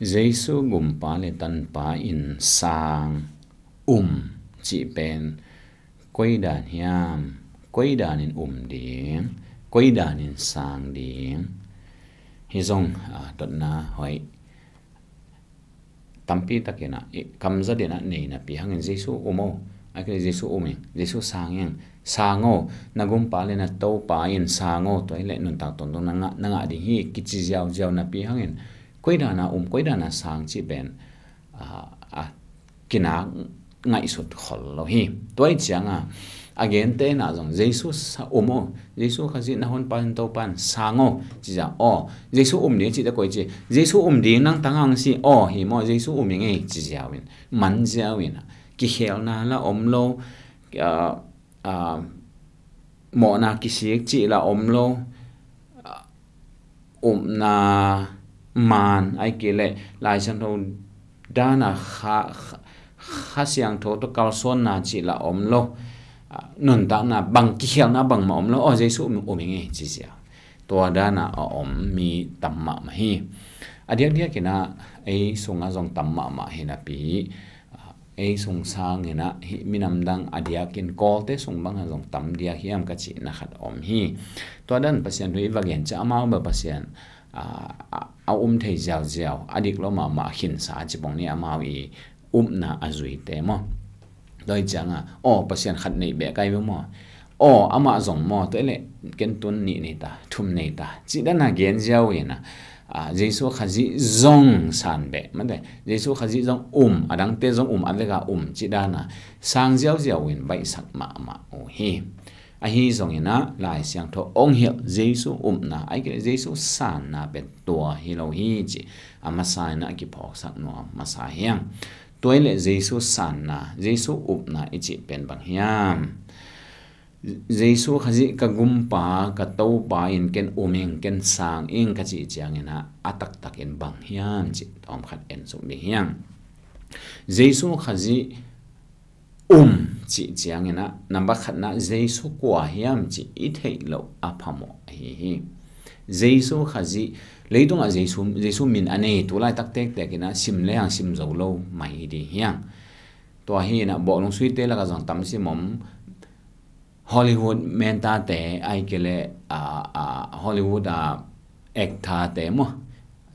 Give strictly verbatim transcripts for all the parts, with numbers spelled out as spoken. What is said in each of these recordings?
Jesu gumpa le tanpa in sang um cih pen koi dan hiam, koi dan in um ding, koi dan in sang ding. Hi zong, ah, totna hoih tampi takin ah, i, kamzat in ah nei napi hangin Jesu um o, a kile Jesu um ing, Jesu sang ing, sang o, na gumpa le na topa in sang o, tua hi le nuntak tongtong na ngah, na ngah ding hi kici ziauziau napi hangin, koi dan a um, koi dan a sang cih pen, ah, ah, kinak ngaihsut khol lo hi. Tua hi cianga, a gente na zong Jesu sa um o, Jesu Khazih na honpa in topa in sang o, ci zia o, Jesu um ding cih te koi ci, Jesu um ding nang tang ang si o, hi maw, Jesu um ing ei, ci ziau in, man ziau in, kikhelna la om lo, ah, ah, mawhna kisik cih la om lo, ah, upna man, ai kile Lai Siangtho dana kha, kha, kha siangtho tawh kalsuanna cih la om lo, ah, nuntakna bang, kikhelna bangmah om lo, aw, Jesu um, um ing ei, ci zia. Tua dana a om mi tam mahmah hi. A diakdiak in ah ei sungah zong tam mahmah hi napi, ah, ei sung sang in ah hih minam dang a diakin Kawlte sung bangah zong tam diak hiam ka cihna khat om hi. Tua dan Pasian thu i va gen ciang amau bel Pasian, ah, a, a um thei ziauziau, a dik lo mahmah khinsa ci pong ni amau i upna a zuite maw. Tua hi cianga, aw, Pasian khat nei beh kai ve maw. Aw, amah zong maw, tua hi le ken tun nih nei ta, thum nei ta, cih dana gen ziau in ah, ah, Jesu Khazih zong san beh, mate, Jesu Khazih zong um, a dangte zong um, a veka um, cih dana sang ziauziau in baihsak mahmah uh hi. Ahi zongin ah Lai Siangtho ong hilh Jesu upna, ai kile Jesu sanna pen tua hi lo hi cih a masa in ah kiphawksak nuam masa hiang. Tua hi le Jesu sanna, Jesu upna i cih pen bang hiam? Jesu Khazih ka gumpa, ka topa in ken um ing, ken sang ing ka cih ciangin ah a taktakin bang hiam cih tawm khat en suk ding hiang. Jesu Khazih um cih ciangin ah, nambat khatna Jesu kua hiam cih i theih loh a phamawh ahi hi. Jesu Khazih, leitungah Jesu, Jesu min a nei, tu laitak tektek in ah sim le hang sim zo lo mai hi ding hiang. Tua hi in ah bawlung suite lakah zong tam sim om, Hollywood mentate, ai kile, ah, ah, Hollywood a actorte maw.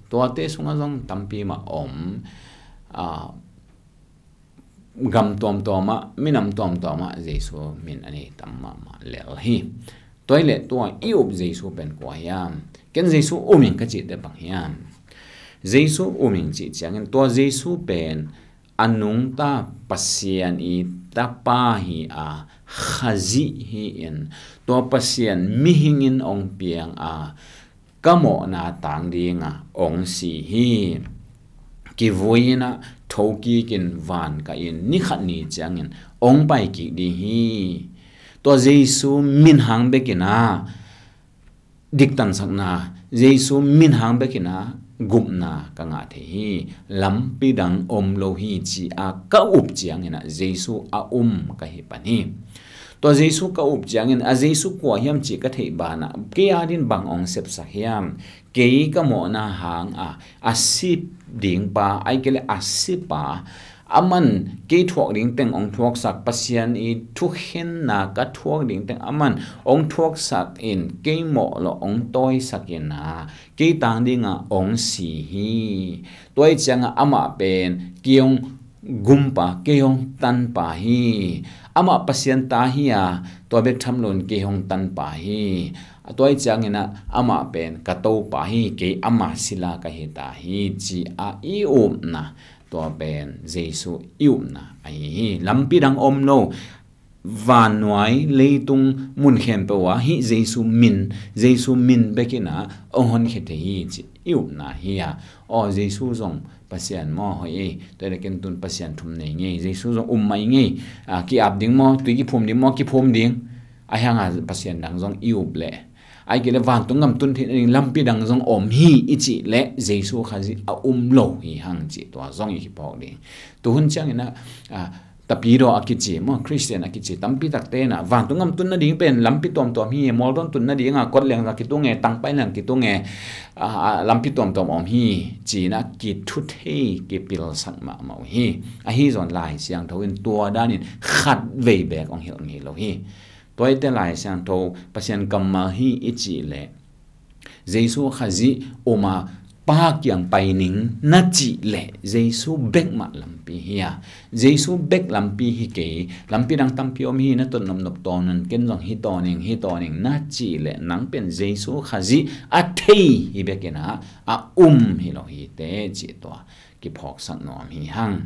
Tuate sungah zong tampi mah om, ah, gam tuamtuamah, minam tuamtuamah Jesu min a nei tam mahmah lel hi. Tua hi le tua i up Jesu pen kua hiam? Ken Jesu um ing ka cihte bang hiam? Jesu um ing cih ciangin tua Jesu pen a nungta Pasian i tapa hi a, Khazih hi in, tua Pasian mihing in ong piang a, ka mawhna tang dinga ong si hi. Kivui in ah thokik in van kah in ni khat ni ciangin ong pai kik ding hi. Tua Jesu min hang bekin ah diktansakna, Jesu min hang bekin ah gupna ka ngah thei hi. Lampi dang om lo hi ci a ka up ciangin ah Jesu a um ka hi pan hi. Tua Jesu ka up ciangin a Jesu kua hiam cih ka theih banah kei adin bang ong sepsak hiam? Kei ka mawhna hang a, a si ding pa, ai kile a si pa, aman kei thuak ding teng ong thuaksak, Pasian i thukhenna ka thuak ding teng aman ong thuaksak in, kei mawh lo ong tawisak in ah kei tang dinga ong si hi. Tua hi cianga amah pen kei ong gumpa, kei hong tanpa hi. Amah Pasian ta hi a, tua bek tham loin kei hong tanpa hi. Tua hi ciangin ah amah pen ka topa hi, kei ama sila ka hi ta hi ci a i upna, tua pen Jesu i upna ahi hi. Lampi dang om lo, vannuai leitung mun khempeuh ah hih Jesu min, Jesu min bekin ah ong honkhia thei hi ci i upna hi a. Aw, Jesu zong Pasian maw, hoih ei, tua hi le ken tun Pasian thum nei ngei, Jesu zong um mah i ngei, a, ki-ap ding maw, tui kiphum ding maw, kiphum ding. A hianga Pasian dang zong i up leh, ai kile vantung gam tun theih nading lampi dang zong om hi i cih leh Jesu Khazih a um lo hi hang cih tua zong i kiphawk ding. Tuhun ciangin ah, a, Tapidaw a kici maw, Khristian a kici tampi takte in ah vantung gam tun nading pen lampi tuamtuam hi. Mualdawn tun nading a kot leng a kitung e, tangpai leng kitung e, a, a, lampi tuamtuam om hi, ci-in ah kithuthei kipilsak mahmah uh hi. Ahi zong Lai Siangtho in tua danin khat vei beek hong hilh ngei lo hi. Tua ahih teh Lai Siangtho Pasian kammal hi i cih leh Jesu Khazih um a Pa kiang pai ning na cih leh Jesu bek mah lampi hi a, Jesu bek lampi hi kei, lampi dang tampi om hi, na tot nopnop tawn un, ken zong hi tawn ing, hi tawn ing na cih leh nang pen Jesu Khazih a thei hi bek in ah a um hi lo hi teh cih tua kiphawksak nuam hi hang.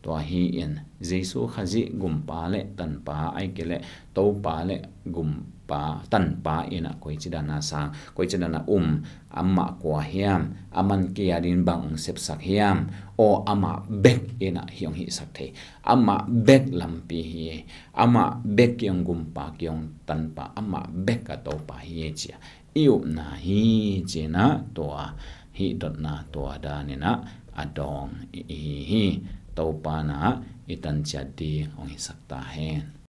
Tua hi in Jesu Khazih Gumpa le Tanpa, ahih kei leh Topa le Gumpa, Tanpa in ah koici dan a sang, koici dan a um, amah kua hiam, aman kei a dingin bang hong sepsak hiam, aw amah bek in ah hih hong hihsak thei, amah bek lampi hi, amah bek kei hong Gumpa, kei hong Tanpa, amah bek a Topa hi ci-a i upna hi ci-in ah tua hih dotna tua danin ah a dawng i hi hi. Topa in ah i tan ciat ding hong hisak ta hen.